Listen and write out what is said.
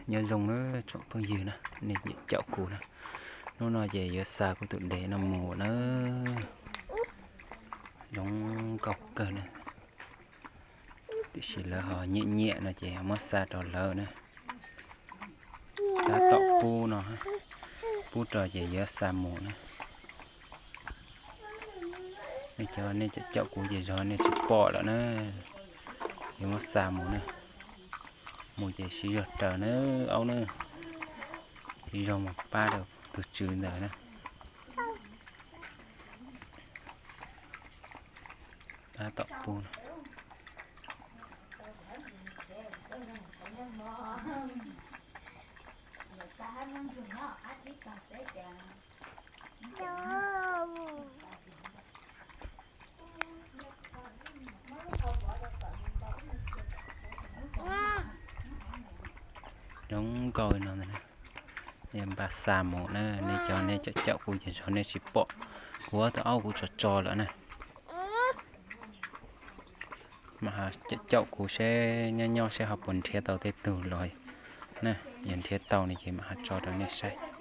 Nyob zoo na tsoom phooj ywg na, nej caum kuv na, hnub no ces yuav xa kuv tus dev no mus na. Zoo nkauj kawg na, tiam sis lawv ho nyiam nyiam no ces muab xa rau lawv na. Tab tom pub no, pub rau ces yuav xa mus na. Nej cov nej caum kuv ces zog nej tsis pom lawm na, yuav muab xa mus na. Mus ces siv zog raws na, aub na, siv zog mus pab rau tus tswv ntawd na. Tab tom pub no. Zoo nkauj no ntag, npaj xa mus na, nej cov nej caum caum kuv ces zog nej tsis pom, kuv tus aub kuv tso tso lawm na. Mam ho caum caum kuv seb nyob nyob seb ho puas nrhiav tau tej tug los na, yog nrhiav tau no ces mam ho tso rau nej saib.